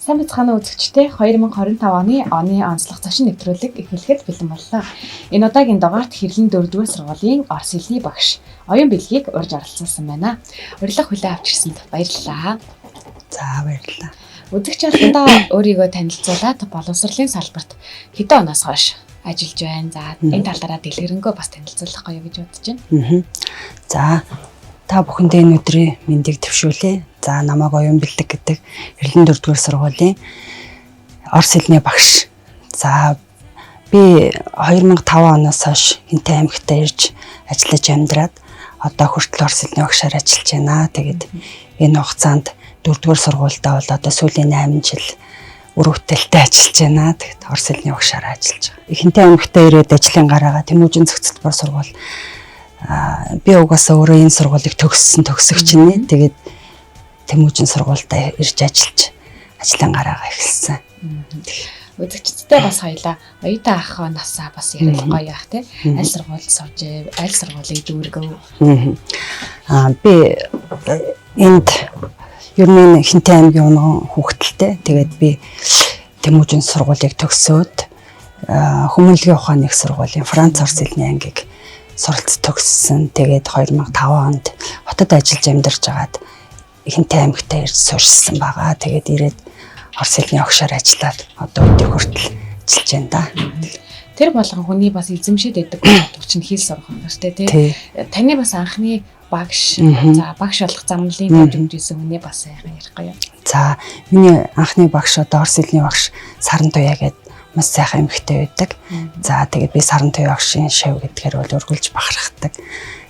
Сайн байцгаана уу үзэгчдээ, 2025 оны онцлог зочин нэвтрүүлэг эхлэхэд бэлэн боллоо. Энэ удаагийн дугаарт Хэрлэн 4-р сургуулийн орос хэлний багш Оюун Бэлгийг урьж оролцуулсан байна. Урилга хүлээн авч ирсэнд баярлалаа. За, баярлалаа. Үзэгч олондоо өөрийгөө танилцуулаад, боловсролын салбарт хэдэн оноос хойш ажиллаж байна. За, энэ талаараа дэлгэрэнгүй бас танилцуулах гоё гэж бодож байна. За, та бүхэндээ энэ өдрийн мэндийг дэвшүүлье. За, намайг Оюун Бэлэг гэдэг, Хэрлэн 4-р сургуулийн орос хэлний багш. За, би 2005 оноос хойш Хэнтэй аймагтаа ирж ажиллаж амьдраад одоо хүртэл орос хэлний багшаар ажиллаж байна. Тэгээд энэ хугацаанд 4-р сургуультай бол одоо сүүлийн 8 жил үр бүтээлтэй ажиллаж байна. Тэгээд орос хэлний багшаар ажиллаж байгаа. Хэнтэй аймагтаа ирээд ажлын гараагаа Тэмүүжин зохицолбор сургууль, би угаасаа өөрөө энэ сургуулийг төгссөн төгсөгч нэ. Тэгээд Тэмүүжин сургуультай ирж ажиллаж ажлын гараагаа эхэлсэн. Үзэгчдтэй бас хоёлаа оюутан ах насаа бас ярих гоё яах те. Аль сургуульд сурж, аль сургуулийг дүүргэв? Би энд ер нь Хэнтэй аймгийн Унган хүүхдэлтэй. Тэгээд би Тэмүүжин сургуулийг төгсөөд хүмүүнлэгийн ухааны их сургуулийн Франц орос хэлний ангийг суралц төгссөн. Тэгээд 2005 онд хотод ажиллаж амьдарч байгаад Хэнтэй аймагтаа ирж суурьшсан байгаа. Тэгээд ирээд орос хэлний огшоор ажиллаад одоо өдөө хүртэл ажиллаж байна да. Тэр болгон хүний бас эзэмшээд байдаг чадвар чинь хэл сурах хэрэгтэй тий. Таны бас анхны багш, за, багш болох замналын тавьж өгч ирсэн хүний бас сайхан ярих гоё. За, миний анхны багш одоо орос хэлний багш Саран Туяа гэдэг маш сайхан эмэгтэй байдаг. За, тэгээд би Саран Туяа багшийн шав гэдгээр бол өргөлж бахархдаг.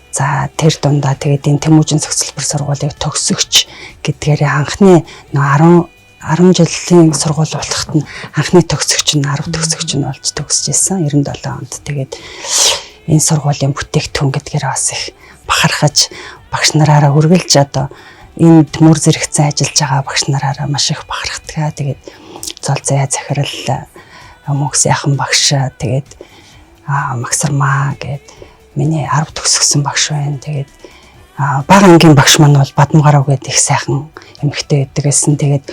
За, тэр дундаа тэгээд энэ Тэмүүжин зохицолбор сургуулийг төгсөгч гэдгээр анхны 10 10 жилийн сургууль болоход нь анхны төгсөгч нь, 10 төгсөгч нь болж төгсөж исэн 97 онд. Тэгээд энэ сургуулийн бүтээгдэхүүн гэдгээр бас их бахархаж, багш нараараа үргэлж одоо энд мөр зэрэгцэн ажиллаж байгаа багш нараараа маш их бахархдаг. Тэгээд зол заяа захирал мөнх сайхан багш, тэгээд Магсармаа гээд миний 10 төгсгсөн багш байна. Тэгээд бага ангийн багш маань бол Бадмгарав гэдэг их сайхан эмэгтэй байдаг гэсэн. Тэгээд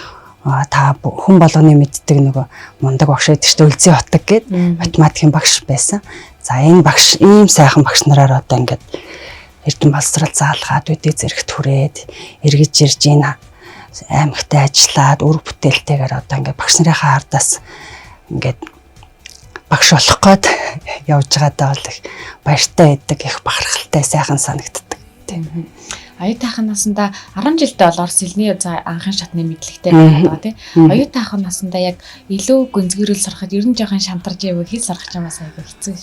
та хүн болгоны мэддэг нөгөө мундаг багш байдаг шүү дээ, Үлзий хотог гээд математикийн багш байсан. За, энэ багш, ийм сайхан багш нараар одоо ингээд Эрдэнэ боловсрал заалгаад үдээ зэрэгт хүрээд эргэж ирж энэ аймагтай ажиллаад үр бүтээлтэйгээр одоо ингээд багш нарынхаа ардаас ингээд багш болох гээд явж байгаадаа бол их баяртай байдаг, их бахархалтай, сайхан санагддаг. Тийм. Оюутан насандаа 10 жилдээ бол орос хэлний анхан шатны мэдлэгтэй байдаг тий. Оюутан насандаа яг илүү гүнзгийрүүл сурахад ер нь жоохон шантарж яв, хэл сурах ч юм бас айгүй хэцүү.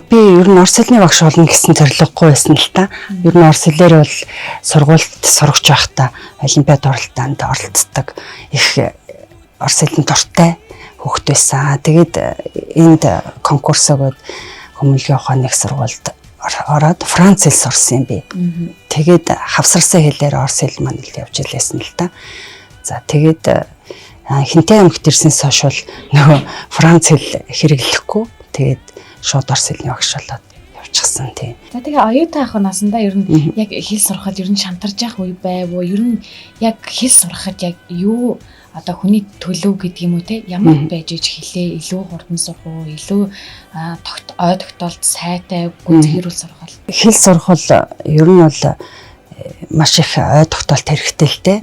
Би ер нь орос хэлний багш болно гэсэн зорилгогүй байсан л та. Ер нь орос хэлээр бол сургуульд сурагч байхдаа олимпиад оролтонд оролцдог, их орос хэлний дуртай хүүхэд байсан. Тэгээд энд конкурс өгөөд хүмүүнлэгийн ухааны их сургуульд ороод Франц хэл сурсан юм би. Тэгээд хавсарсан хэлээр орос хэл маань л явж илээсэн л та. За, тэгээд Хэнтэй аймагт ирсэнээс хойш бол нөгөө Франц хэл хэрэглэхгүй. Тэгээд шууд орос хэлний багш болоод явчихсан тийм. За, тэгээ оюутан ах насандаа ер нь яг хэл сурахад ер нь шантарж явах үе байв уу? Ер нь яг хэл сурахад яг юу одоо хүний төлөв гэдэг юм уу те, ямар байж иж хэлээ илүү хурдан сурах уу, илүү тогт ой тогтоолт сайтай гүнзгийрүүл сурах бол? Хэл сурах бол ер нь бол маш их ой тогтоолт хэрэгтэй л дээ.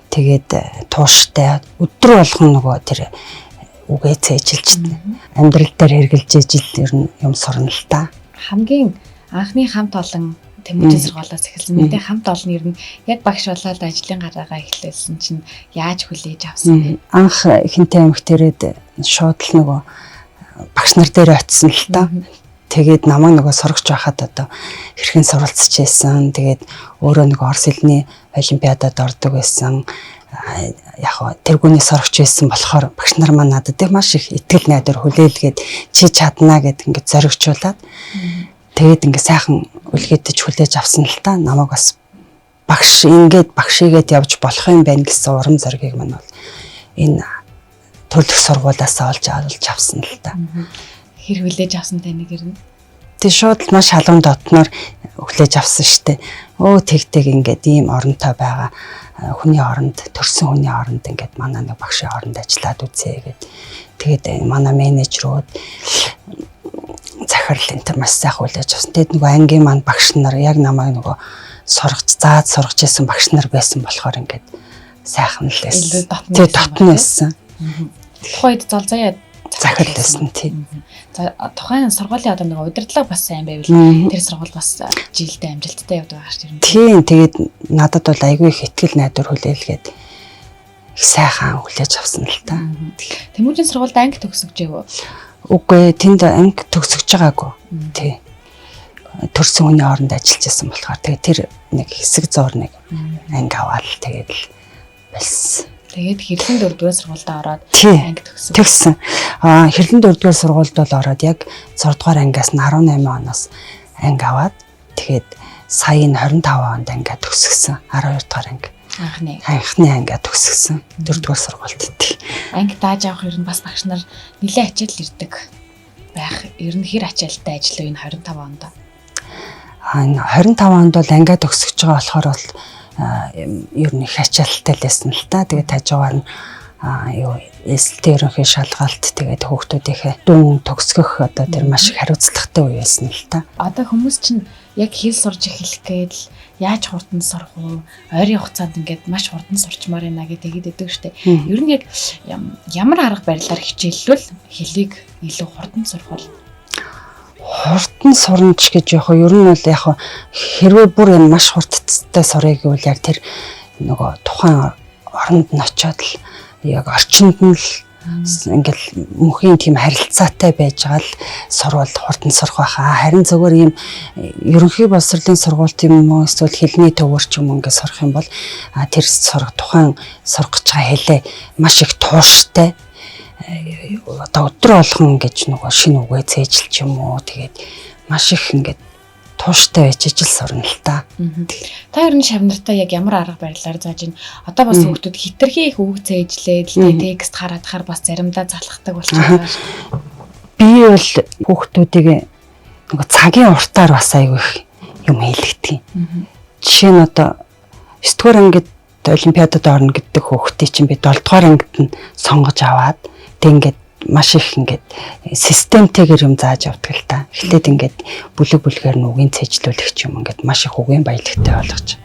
Тэгээд тууштай, өдөр болгон нөгөө тэр үгээ цээжилж, амьдрал дээр хэрэгжилж ижил ер нь юм сурна л та. Хамгийн анхны хамт олон Тэмүүжин сургуулиас эхэлсэн. Мэдээ хамт олон ер нь яг багш болоод ажлын гараагаа эхлүүлсэн чинь яаж хүлээж авсан бэ? Анх Хэнтэй аймагт ирээд шууд л нөгөө багш нар дээр очисон л та. Тэгээд намайг нөгөө сурагч байхад одоо хэрхэн суралцж байсан. Тэгээд өөрөө нөгөө орос хэлний олимпиадад ордог байсан. Яг хоо тэргүүний сурагч байсан болохоор багш нар маань надад маш их итгэл найдвар хүлээлгээд, чи чаднаа гэд ингээд зоригчуулаад, тэгээд ингээд сайхан үлгээдэж хүлээж авсан л та. Намайг бас багш ингээд багш игээд явж болох юм байна гэсэн урам зоригийг маань бол энэ төрлөх сургуулиас олж олж авсан л та. Хэр хүлээж авсан таныг ер нь? Тэг шууд л маш халуун дотноор хүлээж авсан штэ. Өө, тэг тэг ингээд ийм оронтой байгаа хүний оронд, төрсэн хүний оронд ингээд манай нэг багшийн оронд ажиллаад үзье гэд. Тэгээд манай менежерүүд, захирал энэ төр маш сайхан хүлээж авсан. Тэгээд нөгөө ангийн маань багш нар яг намайг нөгөө сургаж, зааж сургаж исэн багш нар байсан болохоор ингээд сайхан л байсан. Тэгээд дотно байсан. Тухайн үед зал заяа захирал байсан, тийм. За, тухайн сургуулийн одоо нөгөө удирдлага бас сайн байвал тэр сургууль бас жилдээ амжилттай явдаг байгаа шүү дээ. Тийм, тэгээд надад бол айгүй их итгэл найдвар хүлээлгээд их сайхан хүлээж авсан л та. Тэмүүжин сургуульд анги төгсөж байв уу? Үгүй, тэнд анги төгсөж байгаагүй. Тий. Төрсөн хүний оронд ажиллаж байсан болохоор тэгээд тэр нэг хэсэг зуур нэг анги аваад тэгээд л болсон. Тэгээд Хэрлэн 4-р сургуульд ороод анги төгссөн. Тэгсэн. Хэрлэн 4-р сургуульд бол ороод яг 6-р ангиас нь 18 оноос анги аваад тэгээд сая энэ 25 онд ангиа төгсгсөн. 12 дугаар анги. Анхны ангиа төгсгсөн. 4-р сургуульд. Анги дааж авах ер нь бас багш нар нэлээд ачаал ирдэг байх. Ер нь хэр ачаалтай ажил вэ энэ 25 онд? Энэ 25 онд бол ангиа төгсөж байгаа болохоор бол ер нь их ачаалттай л байсан л та. Тэгээд хажуугаар нь юу эсэлтийн ерөнхий шалгалт, тэгээд хүүхдүүдийнхээ дүн төгсгөх одоо тэр маш их хариуцлагатай үе байсан л та. Одоо хүмүүс чинь яг хэл сурж эхлэх гээд л яаж хурдан сурах уу? Ойрын хугацаанд ингээд маш хурдан сурчмаар байна гэж тэгээд өгдөг штэ. Ер нь яг ямар арга барилаар хичээллвэл хэлийг илүү хурдан сурах вэ? Хурдан сурна ч гэж яг ер нь бол яг хэрвээ бүр энэ маш хурдтай сурыг гэвэл яг тэр нөгөө тухайн оронд нь очиод л яг орчинд нь л ингээл мөнхийн тийм харилцаатай байж байгаа л сурвал хурдан сурах байхаа. Харин зөвхөн ийм ерөнхий боловсролын сургуульт юм уу эсвэл хэлний төвөр ч юм уу ингээд сурах юм бол тэр сурах тухайн сурах гэж байгаа хэлээ маш их тууштай одоо өдөр болгон ингэж нөгөө шинэ үгээ цээжилч юм уу, тэгээд маш их ингээд тууштай байж ижил сурна л та. Та ер нь шавнартаа яг ямар арга барилаар зааж ийн? Одоо бас хүүхдүүд хитрхи их үг цээжлээд л текст хараад хаар бас заримдаа залхдаг болчиход байгаа шүү. Би бол хүүхдүүдийг нөгөө цагийн уртаар бас айгүй их юм хийлгдэг. Жишээ нь одоо 9 дугаар ангид олимпиадад орно гэдэг хүүхдийг чинь би 7 дугаар ангид нь сонгож аваад тэг ингээд маш их ингээд системтэйгээр юм зааж явдаг л та. Эхлээд ингээд бүлэг бүлгээр нь үгийн цэжлүүлэх ч юм ингээд маш их үгийн баялагтай болгож.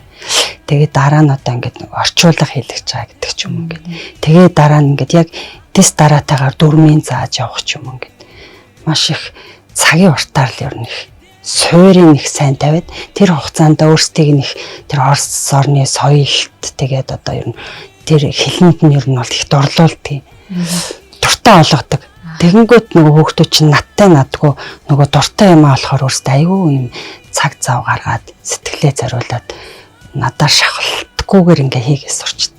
Тэгээд дараа нь одоо ингээд орчуулга хийлгэж байгаа гэдэг ч юм ингээд. Тэгээд дараа нь ингээд яг тест дараатайгаар дүрмийн зааж явах ч юм ингээд. Маш их цагийн уртаар л ер нь их суурийг их сайн тавиад тэр хугацаанд өөрсдийг нь их тэр Орос орны соёлт тэгээд одоо ер нь тэр хэлэнд нь ер нь бол их дурлуулдаг. Дуртай олгодог. Тэгэнгүүт нөгөө хүүхдүүд чинь надтай надгүй нөгөө дуртай юм аа болохоор өөрсдөө айгүй юм цаг зав гаргаад сэтгэлээ зориулаад надаар шахалтгүйгээр ингээ хийгээ сурчдаг.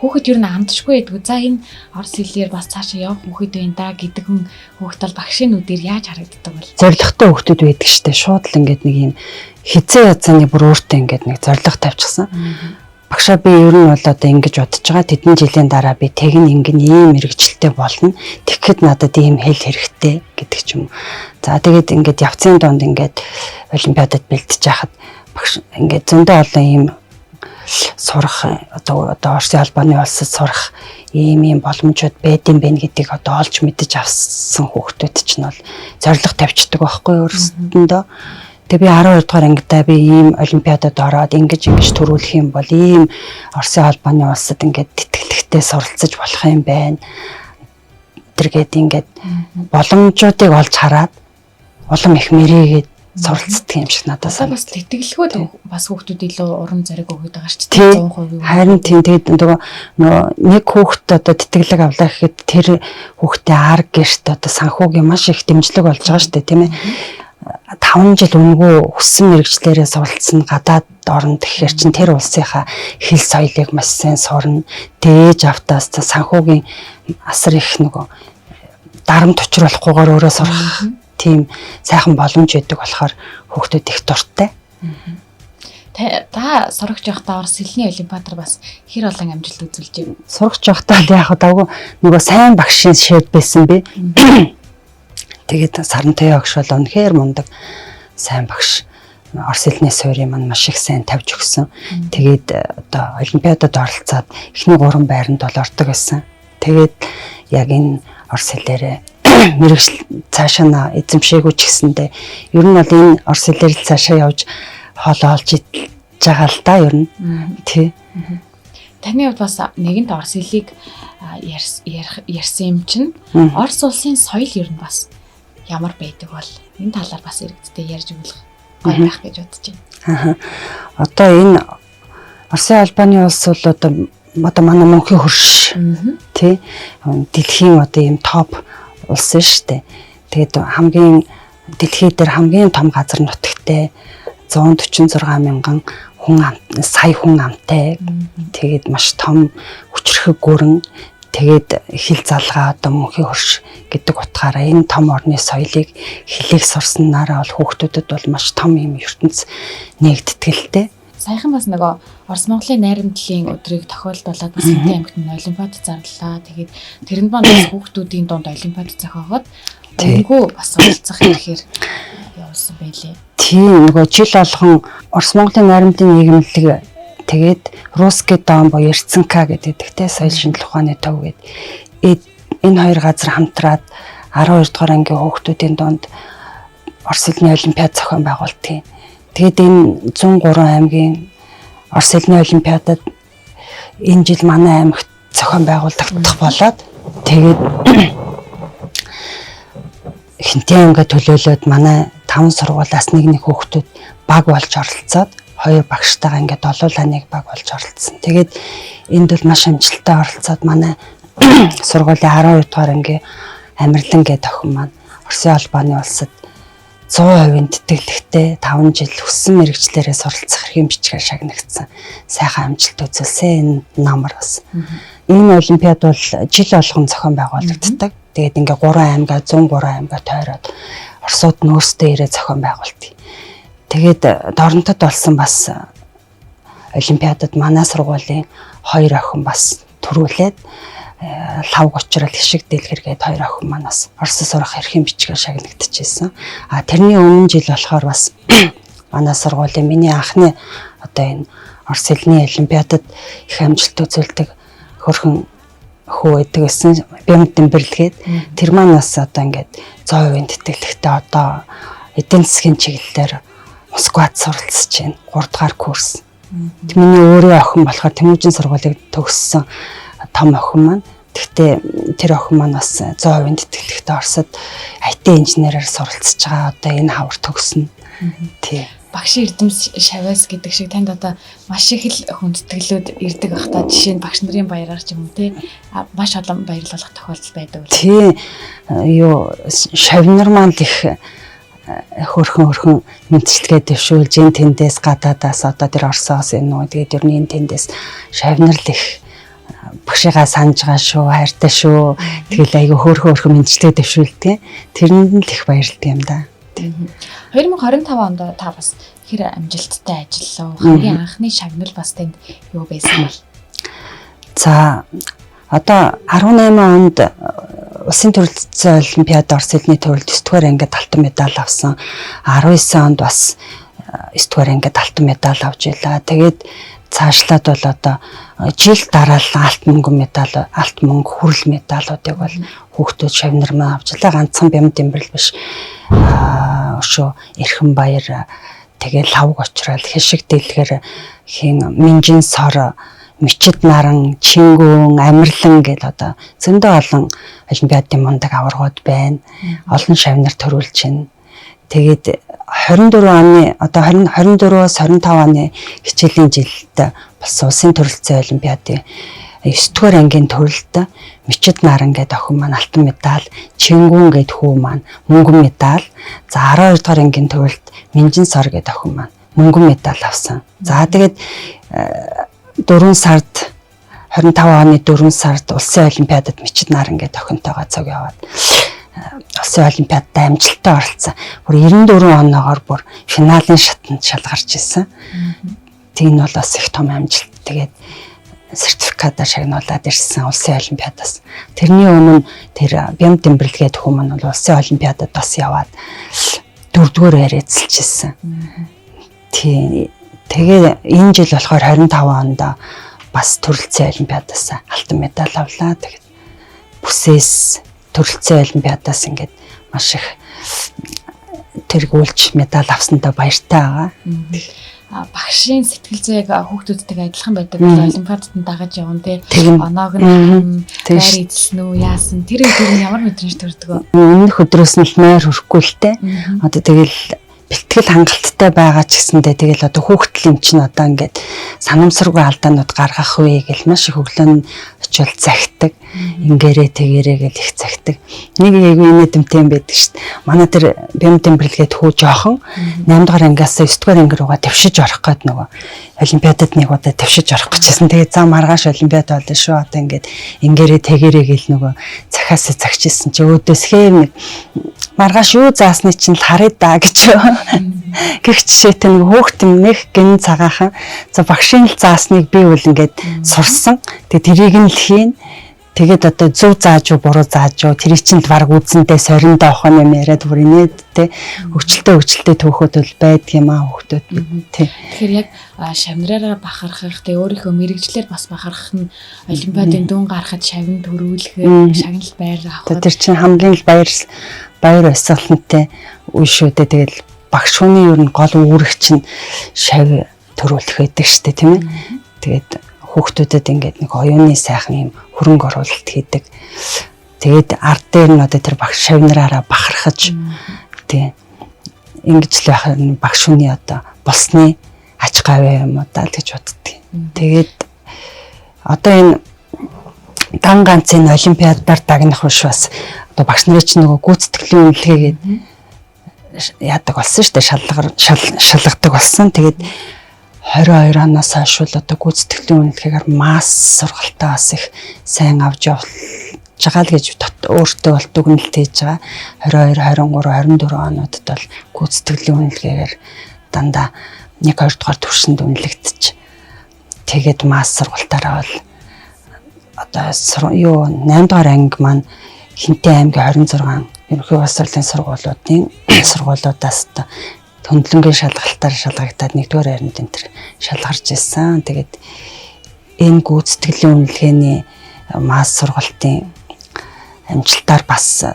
Хүүхэд ер нь амтшгүй байдгүй. За энэ орос хэлээр бас цаашаа явах хүүхэд байна да гэдэг хүн хүүхэд бол багшийн нүдээр яаж харагддаг вэ? Зоригтой хүүхдүүд байдаг штэ. Шууд л ингээд нэг юм хизээ язааны бүр өөртөө ингээд нэг зориг тавьчихсан. Багшаа би ер нь бол одоо ингэж бодож байгаа. Тэдэн жилийн дараа би тэгин ингэн ийм мэрэгчлээ болно. Тэгэхэд надад ийм хэл хэрэгтэй гэдэг ч юм уу. За тэгээд ингээд явцын донд ингээд олимпиадад бэлтэж байхад багш ингээд зөндөө олон ийм сурах одоо Оросын холбооны улсад сурах ийм боломжууд байдсан байх гэдгийг одоо олж мэдэж авсан хүүхдүүд чинь бол зориг тавьчихдаг байхгүй өөрсдөндөө. Тэгээ би 12 дугаар ангидаа би ийм олимпиадад ороод ингэж төрүүлэх юм бол ийм Оросын холбооны улсад ингээд тэтгэлэгтэй суралцаж болох юм байна. Тэргээд ингээд боломжуудыг олж хараад улам их мэрийгээд суралцдаг юм шиг надад санагдав. Бас тэтгэлгүүд бас хүүхдүүд илүү урам зориг өгöd байгаа шүү дээ 100%. Харин тийм тэгээд нөгөө нэг хүүхэд одоо тэтгэлэг авлаа гэхэд тэр хүүхдээ ар гэрт одоо санхүүгийн маш их дэмжлэг болж байгаа шүү дээ, тийм ээ. 5 жил үнэгүй хүссэн мэрэгчлэрээ суралцсан гадаад оронд гэхээр чинь тэр улсынхаа хэл соёлыг маш сайн сурна. Дээж автаас санхүүгийн асар их нөгөө дарамт учруулахгүйгээр өөрөө сурах тийм сайхан боломж өгдөг болохоор хүүхдүүд их дуртай. Та сурагч байхдаа Орос хэлний олимпиадаар бас хэр олон амжилт үзүүлж байна? Сурагч байхдаа л яг давгүй нөгөө сайн багшийн шивд байсан би. Тэгээд Сарантай багш бол үнэхээр мундаг сайн багш. Орос хэлний суурийг маань маш их сайн тавьж өгсөн. Тэгээд одоо олимпиадад оролцоод эхний 3 байранд бол ордог байсан. Тэгээд яг энэ орос хэлээрээ мэргэжил цаашаа нь эзэмшээгүй ч гэсэндээ ер нь бол энэ орос хэлээр л цаашаа явж хоолоо олж идэж байгаа л да ер нь. Тий. Таны хувьд бас нэгэнт орос хэлийг ярьсан юм чинь Орос улсын соёл ер нь бас ямар байдаг бол энэ талаар бас иргэдтэй ярьж өгөх гоё байх гэж бодож байна. Аа. Одоо энэ Оросын албаны улс бол одоо манай мөнхийн хөрш тий дэлхийн одоо ийм топ улс шүү дээ. Тэгээд хамгийн дэлхий дээр хамгийн том газар нутагтай 146 мянган хүн сая хүн амтай. Тэгээд маш том хүчрхэг гүрэн, тэгээд хил залгаа одоо мөнхийн хөрш гэдэг утгаараа энэ том орны соёлыг хэлийг сурснараа бол хүүхдүүдэд бол маш том юм ертөнц нэгддэг л дээ. Саяхан бас нөгөө Орос Монголын найрамдлын өдрийг тохиолдуулаад бас Хэнтэй аймагт нь олимпиад зарлаа. Тэгээд тэрэнд маань бас хүүхдүүдийн дунд олимпиад зохиогоод өнгөө бас оролцох ирэхээр явуулсан байлээ. Тийм, нөгөө жил болгон Орос Монголын найрамдлын нийгэмлэг тэгээд Русский дом буюу РЦНК гэдэг те соёл шинжилгээ ухааны төв гэдэг энэ хоёр газар хамтраад 12 дугаар ангийн хүүхдүүдийн дунд Орос хэлний олимпиад зохион байгуулдаг. Тэгээд энэ 103 аймгийн Орос хэлний олимпиадад энэ жил манай аймагт зохион байгуулагдах болоод тэгээд Хэнтэй аймгаа төлөөлөөд манай 5 сургуулиас нэг нэг хүүхдүүд баг болж оролцоод хоёр багштайгаа ингээд олуулаа нэг баг болж оролцсон. Тэгээд энд бол маш амжилттай оролцоод манай сургуулийн 12 дугаар ангийн Амирлан гэдэг охин маань Оросын холбооны улсад 100% тэтгэлэгтэй 5 жил хүссэн мэргэжлээрээ суралцах эрхийн бичгээр шагнагдсан. Сайхан амжилт үзүүлсэн энэ номер бас. Энэ олимпиад бол жил болгон зохион байгуулагддаг. Тэгээд ингээ 3 аймгаа 103 аймгаа тойроод Оросууд нь өөрсдөө ирээ зохион байгуулдаг. Тэгээд Доронтод болсон бас олимпиадад манай сургуулийн 2 охин бас төрүүлээд лавг учрал хишиг дэлгэр гээд 2 охин маань бас Оросд сурах эрхийн бичгээр шагнагдчихсэн. А тэрний өмнө жил болохоор бас манай сургуулийн миний анхны одоо энэ орос хэлний олимпиадад их амжилт үзүүлдэг хөрхөн хүү байдаг гэсэн бямд дэмбэрлэгээд тэр маань бас одоо ингээд 100% тэтгэлэгтэй одоо эдийн засгийн чиглэлээр Москвад суралцж байна. 3 дугаар курс. Миний өөрийн охин болохоор Тэмүүжин сургуулийг төгссөн том охин маань. Гэхдээ тэр охин маань бас 100% тэтгэлэгтэй Оросод IT инженерээр суралцж байгаа. Одоо энэ хавар төгснө. Тий. Багшийн эрдэм шавьяас гэдэг шиг танд одоо маш их л хүндэтгэлүүд ирдэг бах та, жишээ нь багш нарын баяраар ч юм уу те маш олон баярлалах тохиолдол байдаг. Тий. Юу шавнар маань л их хөрхөн мэдчилгээ дэвшүүлж энэ тэндээс гадаадаас одоо тэр Оросоос энэ үү тэгээд ер нь энэ тэндээс шавнар л их багшигаа санаж байгаа шүү, хайртай шүү. Тэгэл айгүй хөөрхөн мэдчилгээ дэвшүүлдэг. Тэрэнд нь л их баярлалтай юм да. 2025 онд та бас хэр амжилттай ажиллав? Хамгийн анхны шагнал бас танд юу байсан бол? За одоо 18 онд улсын төрөлцсөн олимпиад орос хэлний төрөлд 9 дугаар ангид алтан медаль авсан. 19 онд бас 9 дугаар ангид алтан медаль авч илаа. Тэгээд цаашлаад бол одоо жил дараалан алт мөнгө медаль, алт мөнгө хүрэл медалуудыг бол хүүхдүүд шавнар маань авч илаа. Ганцхан бямд дэмбэрэл биш. Өшөө эрхэн баяр, тэгээд лавг очрол, хишиг дэлгэр, хин минжин сор, мчид наран, чингүүн, амирлан гэл одоо зөндөө олон олимпиадын мундаг аваргууд байна. Олон шавнар төрүүлж байна. Тэгээд 24 оны одоо 24-өөс 25 оны хичээлийн жилд болсон улсын төрөлцсөн олимпиадын 9 дугаар ангийн төрөлд мчид наран гэдэг охин маань алтан медаль, чингүүн гэдэг хүү маань мөнгөн медаль, за 12 дугаар ангийн төрөлд минжин сор гэдэг охин маань мөнгөн медаль авсан. За тэгээд 4 сард 25 оны 4 сард улсын олимпиадад мчид наран гэдэг охинтойгоо цог яваад улсын олимпиадад амжилттай оролцсон. Бүр 94 оноогоор бүр финалийн шатанд шалгарч ирсэн. Тэг нь бол бас их том амжилт. Тэгээд сертификатаа шагнуулад ирсэн улсын олимпиадаас. Тэрний өмнө тэр бямд дэмбэрлэгээд хүмүүс бол улсын олимпиадад бас яваад 4-р байр эзэлж ирсэн. Тий. Тэгээ энэ жил болохоор 25 онд бас төрөлцсөн олимпиадаас алтан медаль авлаа. Тэгээд бүсээс төрөлцсөн олимпиадаас ингээд маш их тэргүүлж медаль авсандаа баяртай байгаа. Багшийн сэтгэл зүй яг хүүхдүүдтэйгээ адилхан байдаг. Олимпиадад нь дагаж явна те. Оноог нь байр эзэлсэн үү, яасан. Тэр өдөр нь ямар мэдрэмж төрдөг вэ? Өмнөх өдрөөс нь л нойр хүрхгүй л те. Одоо тэгэл бэлтгэл хангалттай байгаа ч гэсэндээ тэгэл одоо хүүхдэл юм чинь одоо ингээд санамсаргүй алдаанууд гаргах вэ гэл маш их өглөө нь очивол захидаг. Ингээрээ тэгэрээ гэл их захидаг. Нэг айгүй инээдэмтэй юм байдаг шүү дээ. Манай тэр Бям Тэмбэрлэгээд хүү жоохон 8 дугаар ангиас 9 дугаар анги руугаа твшиж орох гээд нөгөө олимпиадад нэг удаа твшиж орох гэжсэн. Тэгээд за маргааш олимпиад болно шүү. Одоо ингээд ингээрээ тэгэрээ гэл нөгөө захиасаа загчилсан чи өөдөөс хээр нэг маргааш юу заасны чинь л харъя да гэж. Гэх жишээтэй нэг хөөхт юм нэг гин цагаахан. За багшийн л заасныг би үл ингээд сурсан. Тэгээ тэрийг нь л хийн. Тэгээд одоо зөв зааж уу буруу зааж уу тэрийг чинь л баг үзэндээ сориндоо авах юм яриад бүр инээдтэй хөгжилтэй төөхөд бол байдаг юм аа хүүхдүүд бид тий. Тэгэхээр яг шавнараараа бахархах тэгээ өөрийнхөө мэрэгжлэр бас бахархах нь олимпиадын дүн гарахад шавн төрүүлэх, шагнал байр авах. Тэр чинь хамгийн л баяр баясгалантай үе шүү дээ. Тэгэл багш хүний ер нь гол үүрэг чинь шав төрүүлэх байдаг шүү дээ, тийм ээ. Тэгээд хүүхдүүдэд ингээд нэг оюуны сайхан юм хөрөнгө оруулалт хийдэг. Тэгээд ард дээр нь одоо тэр багш шавнараараа бахархаж тий ингэж л байх нь багш хүний одоо болсны ач гавь юм уу даа л гэж боддөг. Тэгээд одоо энэ дан ганцын олимпиадаар дагнах биш бас одоо багш нарын чинь нөгөө гүйцэтгэлийн үнэлгээгээд яадаг болсон шүү дээ, шалгадаг болсон. Тэгээд 22 оноос хойш л одоо гүйцэтгэлийн үнэлгээгээр масс сургалтаа бас их сайн авч явж байгаа л гэж өөртөө бол дүгнэлт хийж байгаа. 22, 23, 24 онуудад бол гүйцэтгэлийн үнэлгээгээр дандаа 1, 2 дугаар түвшинд үнэлэгдэж тэгээд масс сургалтаараа бол одоо юу 8 дугаар анги маань Хинтээ аймгийн 26 ерөнхий боловсролын сургуулиудын сургуулиудаас одоо хөндлөнгийн шалгалтаар шалгагдаад 1-р байранд энэ төр шалгарч ирсэн. Тэгээд энэ гүйцэтгэлийн үнэлгээний масс сургалтын амжилтаар бас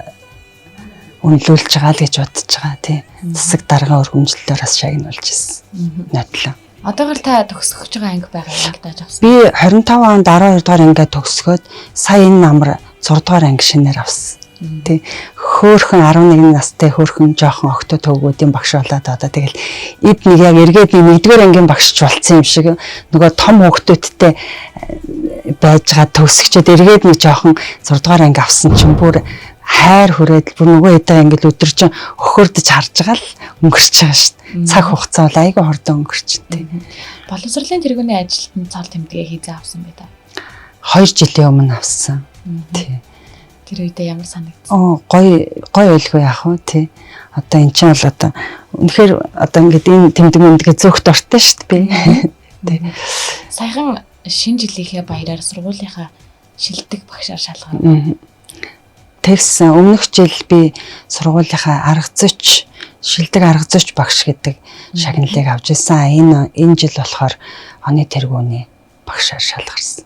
үнэлүүлж байгаа л гэж бодож байгаа тий. Засаг даргын өргөмжлөлөөр бас шагнуулж ирсэн. Нотлоо. Одоогор та төгсгөх байгаа анги байгаа анги дааж авсан. Би 25 онд 12 дугаар ангиа төгсгөөд сая энэ намар 6 дугаар анги шинээр авсан. Тий. Хөөхөн 11 настай хөөхөн жоохон октоо төвгүүдийн багш болоод одоо тэгэл эд нэг яг эргээд нэг 1-р ангийн багшч болцсон юм шиг нөгөө том хүүхдүүдтэй байж байгаа төгсгчээд эргээд нэг жоохон 6 дугаар анги авсан чинь бүр хайр хүрээд бүр нөгөө хэдэн ангил өдөржин хөхөрдөж харж байгаа л өнгөрч байгаа шүү дээ. Цаг хугацаа бол айгүй хурдан өнгөрч тий. Боловсролын тэргүүний ажилтнанд цол тэмдэгэ хийзээ авсан бай та. 2 жилийн өмнө авсан. Тий. Тэр үедээ ямар санагдсан? Оо гоё гоё байлгүй яах вэ тий. Одоо эн чинь бол одоо үнэхээр одоо ингээд энэ тэмдэг мэмдэгэ зөөх дуртай шүү дээ би. Тий. Саяхан шинэ жилийнхээ баяраар сургуулийнхаа шилдэг багшаар шалгав. Тэгсэн өмнөх жил би сургуулийнхаа арга зүйч шилдэг арга зүйч багш гэдэг шагналыг авч ирсэн. Энэ жил болохоор оны тэргүүний багшаар шалгарсан.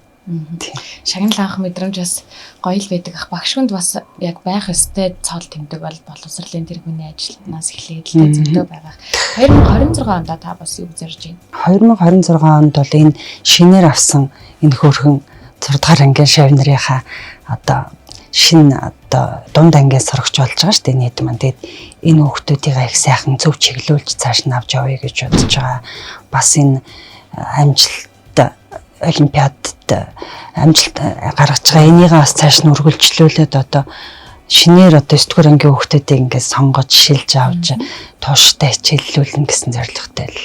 Шагнал авах мэдрэмж бас гоё л байдаг ах. Багш хүнд бас яг байх ёстой цол тэмдэг бол боловсролын тэргүүний ажилтнаас эхлээд л зөндөө байгаа. 2026 онд та бас юу зорж байна? 2026 онд бол энэ шинээр авсан энэ хөөрхөн 6 дугаар ангийн шав нарынхаа одоо шинэ одоо дунд ангийн сурагч болж байгаа шүү дээ нийт маань. Тэгээд энэ хүүхдүүдийг их сайхан зөв чиглүүлж цааш нь авч явъя гэж бодож байгаа. Бас энэ амжилт олимпиадад амжилт гаргаж байгаа энийгээ бас цааш нь үргэлжлүүлээд одоо шинээр одоо 9 дугаар ангийн хүүхдүүдийг ингээд сонгож шилж авч тууштай хичээллүүлнэ гэсэн зорилготой л.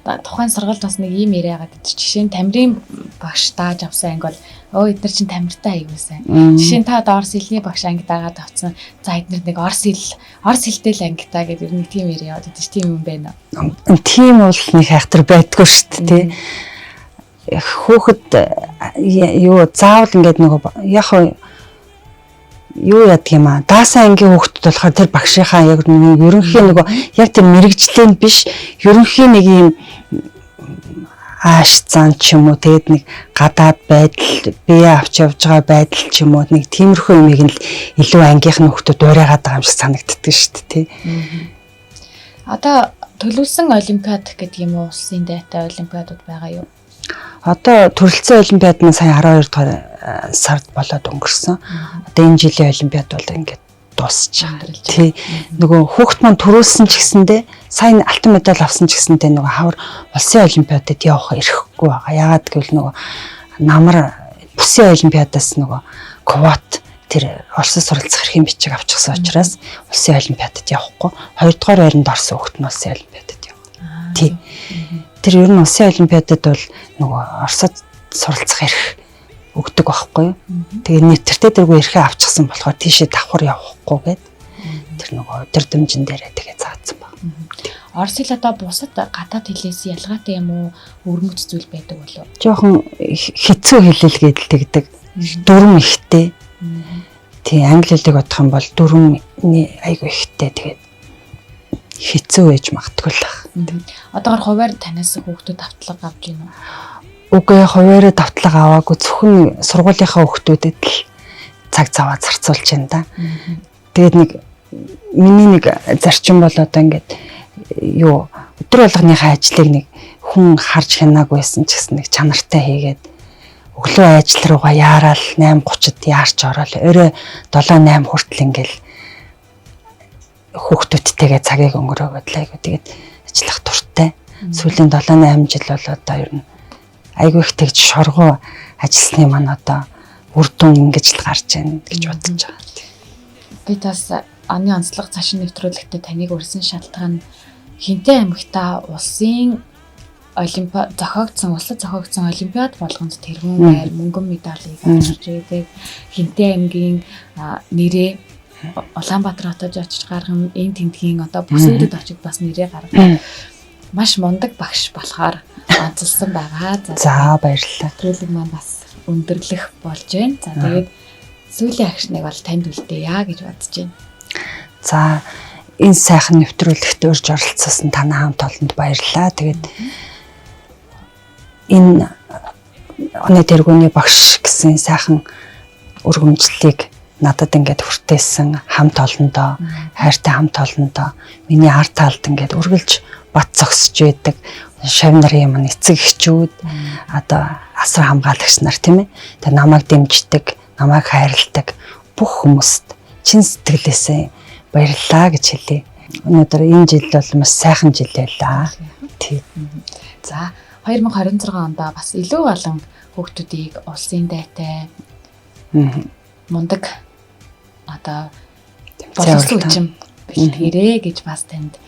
Тухайн сургуульд бас нэг ийм яриа гараад идэв. Жишээ нь Тамирын багш дааж авсан анги бол эдгээр чинь Тамиртай аягүй сайн. Жишээ нь та орос хэлний багш анги дагаад авсан. За эдгээр нэг орос хэлтэй л ангитай гэдэг ер нь тийм яриа яваад идэв. Тийм юм байна уу? Тийм бол нэг хайхтар байдгүй шүү дээ, тий. Хүүхэд юу заавал ингээд нөгөө яг юу яадаг юм аа. Даасан ангийн хүүхдүүд болохоор тэр багшийнхаа яг ерөнхий нөгөө яг тэр мэрэгжлийн биш, ерөнхий нэг юм ааш зан ч юм уу, тэгээд нэг гадаад байдал, бие авч явж байгаа байдал ч юм уу, нэг тиймэрхүү юмыг нь илүү ангийнх нь хүүхдүүд уурайгаад байгаа юм шиг санагддаг шүү дээ, тий. Одоо төлөвлөсөн олимпиад гэдэг юм уу, улсын дайтай олимпиадууд байгаа юу? Одоо төрөлцсөн олимпиад маань сая 12 дугаар сард болоод өнгөрсөн. Одоо энэ жилийн олимпиад бол ингээд дуусч байгаа. Тий. Нөгөө хүүхд маань төрүүлсэн ч гэсэндээ сайн алтан медаль авсан ч гэсэндээ нөгөө хавар улсын олимпиадад явах эрхгүй байгаа. Яагаад гэвэл нөгөө намар бүсийн олимпиадаас нөгөө квот тэр улсад суралцах эрхийн бичиг авчихсан учраас улсын олимпиадад явахгүй. Хоёрдугаар байранд орсон хүүхд нь улсын олимпиадад явна. Тий. Тэр ер нь улсын олимпиадад бол нөгөө Оросд суралцах эрх өгдөг байхгүй юу. Тэгээ нэтэртэй дэргүй эрхээ авчихсан болохоор тийшээ давхар явахгүй гээд тэр нөгөө өдөрдмжин дээрээ тэгээ заасан баг. Орос хэл одоо бусад гадаад хэлээс ялгаатай юм уу, өвөрмөц зүйл байдаг болов? Жохон хэцүү хэлэл гэдэл тэгдэг. Дүрм ихтэй. Тий, англи хэлийг бодох юм бол дүрмний айгүй ихтэй, тэгээд хэцүү байж магадгүй л ах. Одоогор хувиар танаас хүүхдүүд давтлага авч гин үү? Үгүй, хувиараа давтлага аваагүй, зөвхөн сургуулийнхаа хүүхдүүдэд л цаг заваа зарцуулж байна да. Тэгээд нэг миний нэг зарчим бол одоо ингээд юу өдөр болгоныхаа ажлыг нэг хүн харж хянаагүй байсан ч гэсэн нэг чанартай хийгээд өглөө ажил руугаа яараал 8:30-д яарч ороод орой 7 8 хүртэл ингээл хүүхдүүдтэйгээ цагийг өнгөрөөгөөд л айгу тэгээд ажиллах дуртай. Сүүлийн 7 8 жил бол одоо ер нь айгу их тэгж шоргуу ажилласны маань одоо үр дүн ингэж л гарч байна гэж бодож байгаа. Би бас оны онцлог цашин нэвтрүүлэгтээ таныг урьсан шалтгаан Хинтээ аймагта улсын олимпиад зохиогдсон, улсад зохиогдсон олимпиад болгонд тэргүүн байр мөнгөн медалийг авчирч байдаг. Хинтээ аймгийн нэрээ Улаанбаатар хотод очиж гаргана, энэ тентгийн одоо бүсүүдэд очиж бас нэрээ гаргана. Маш мундаг багш болохоор онцлсон байгаа. За баярлалаа. Нэвтрүүлэг маань бас өндөрлөх болж байна. За тэгээд сүүлийн агшныг бол танд үлдээе гэж бодож байна. За энэ сайхан нэвтрүүлэгт урьж оролцсон танай хамт олонд баярлалаа. Тэгээд энэ оны тэргүүний багш гэсэн сайхан өргөмжлөлийг надад ингээд хүртээсэн хамт олондоо, хайртай хамт олондоо, миний ард талд ингээд үргэлж бат зогсож байдаг шав нарын маань эцэг эхчүүд, одоо асар хамгаалагч нар, тийм ээ. Тэгээ намайг дэмждэг, намайг хайрладаг бүх хүмүүст чин сэтгэлээсээ баярлалаа гэж хэлье. Өнөөдөр энэ жил бол маш сайхан жил байлаа. Тий. За 2026 онд бас илүү олон хүүхдүүдийг улсын дайтай мундаг одоо боловсон хүчин бэлтгэрээ гэж бас танд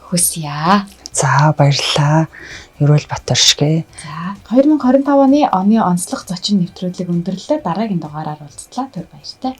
хүсье. За баярлалаа. Ерөөл Батөршгэ. За 2025 оны онцлог зочин нэвтрүүлэг өндөрлөлөө. Дараагийн дугаараар уулзлаа. Түр баяртай.